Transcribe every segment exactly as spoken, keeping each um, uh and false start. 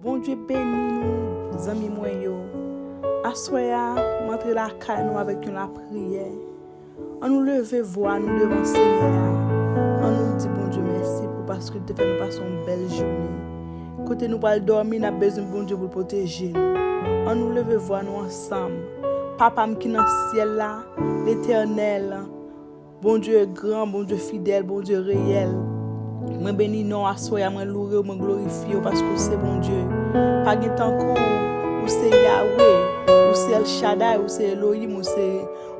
Bondye beni nou, zanmi mwen yo. Aswè a, m antre lakay nou avèk yon lapriyè. An nou leve vwa nou devan Senyè a. An nou di Bondye mèsi pou paske l te fè nou pase yon bèl jounen. Kote nou pral dòmi, n ap bezwen Bondye pou l pwoteje nou. An nou leve vwa nou ansanm. Papa m ki nan syèl la, Letènèl, Bondye gran, Bondye fidèl, Bondye reyèl. Mwen beni non w aswè a, mwen loure w, mwen glorifye w paske w se Bondye. Pa gen tankou w, ou se Yawe, ou se El Shaddai, ou se Elohim, ou se,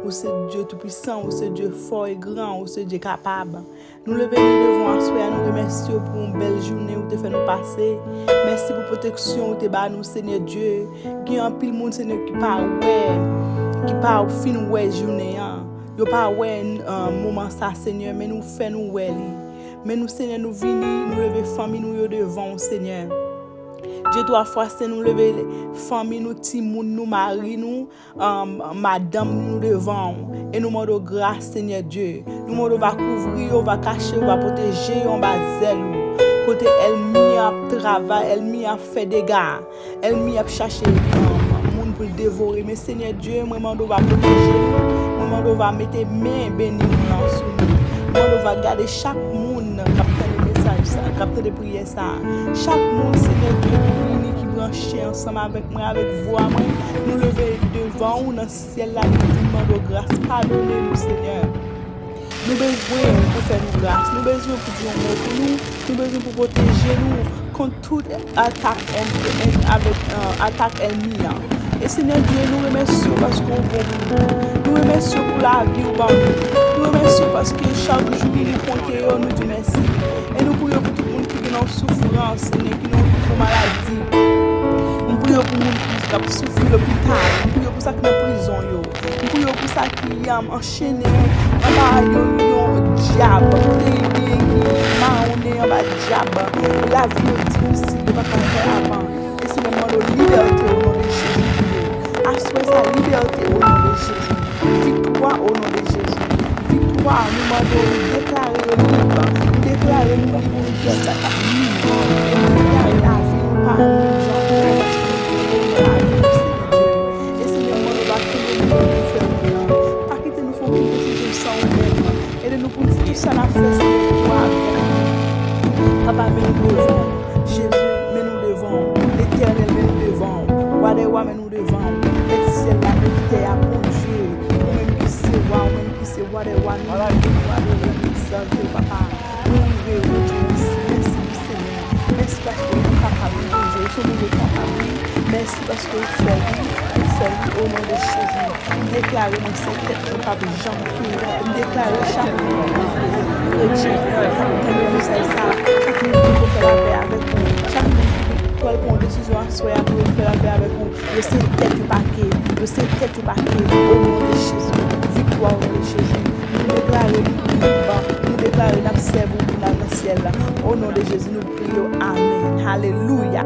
ou se Dye Toupisan, ou se Dye fò e gran, ou se Dye kapab. Nou leve nou devan w aswè a, nou remèsye w pou yon bèl jounen ou te fè nou pase. Mèsi pou pwoteksyon ou te ba nou, Senyè Dye. Gen anpil moun, Senyè, ki pa wè, ki pa fin wè jounen an. Yo pa wè, uh, moman sa, Senyè, men nou fè nou wè li. Men nou, Senyè, nou vini, nou leve fanmi nou yo devan w, Senyè. Dye twa fwa sen, nou leve fanmi nou, timoun nou, mari nou, um, madanm nou devan w. E nou mande w gras, Senyè Dye. Nou mande w va kouvri yo, va kache yo, va pwoteje yo anba zèl ou. Kote ènmi an ap travay, ènmi an ap fè dega. Ènmi ap chache, um, moun pou l devore. Men Senyè Dye, mwen mande w va pwoteje nou. Mwen mande w va mete men beni w lan sou nou. Mwen mande w va gade chak moun k ap tande mesaj sa, k ap tande priyè sa. Chak moun, Senyè Dye, ki vini, ki branche ansanm avèk mwen, avèk vwa mwen, nou leve devan ou nan syèl la, nou di n mande w gras, padone nou, Senyè. Nou bezwen ou pou fè nou gras, nou bezwen ou pou di yon mo pou nou, nou bezwen pou pwoteje nou kont tout atak èn-, èn-, avèk, uh, atak ènmi an. E Senyè Dye, nou remèsye w paske w bon pou nou. Nou remèsye w pou lavi w ban nou. Nou remèsye w paske chak jou nou konte yo, nou di mèsi. E nou priye pou tout moun ki gen yon soufrans, Senyè, ki gen yon maladi. M priye pou moun ki ap soufri lopital. M priye pou sa ki nan prizon yo. M priye pou sa ki, um, anchene anba yon, yon dyab. Kote yo ye ki mawonnen anba dyab. Lavi yo difisil, yo pa ka fè avan. E Senyè, m mande w libète o non de Jezi pou yo. Aswè sa, libète o non de Jezi. Viktwa o non de Jezi. Viktwa, nou mande w, nou deklare yo lib. Nou deklare nou lib de tout sa k ap nwi nou. E nou deklare lavi nou pa menm jan ankò paske nou gen ou nan lavi nou, Senyè Dye. E Senyè, m mande w va kenbe nou pou fè nou byen. Pa kite nou fè okenn desizyon san ou menm. Ede nou pou n fè tout sa n ap fè, Senyè, pou avèk nou. Papa, men nou devan w. Jezi, men nou devan w. Letènèl, men nou devan w. Wa dè wa, men nou devan w. Mèt syèl la, mèt tè a, Bondye, ou menm ki se wa, ou menm ki se wa dè wa, nou louwe, nou adore, nou egzalte w, papa. Nou louwe w, nou di w mèsi, mèsi wi, Senyè. Mèsi paske ou kapab, wi, Bondye, ou se Bondye kapab, wi. Mèsi paske ou fè l, wi, ou fè l, wi, o non de Jezi. M deklare mwen se tèt mwen p ap janm kenbe. M deklare chak moun kretyen k ap tande mesaj sa, chak moun ki pral fè lapè avèk ou, chak moun ki pral pran yon desizyon aswè a pou yo fè lapè avèk ou, yo se tèt yo pake, yo se tèt yo pake, o non de Jezi, viktwa o non de Jezi. Nou deklare nou lib, nou deklare n ap sèvi w pou n al nan syèl la. O non de Jezi, nou priye w. Amèn. Alelouya.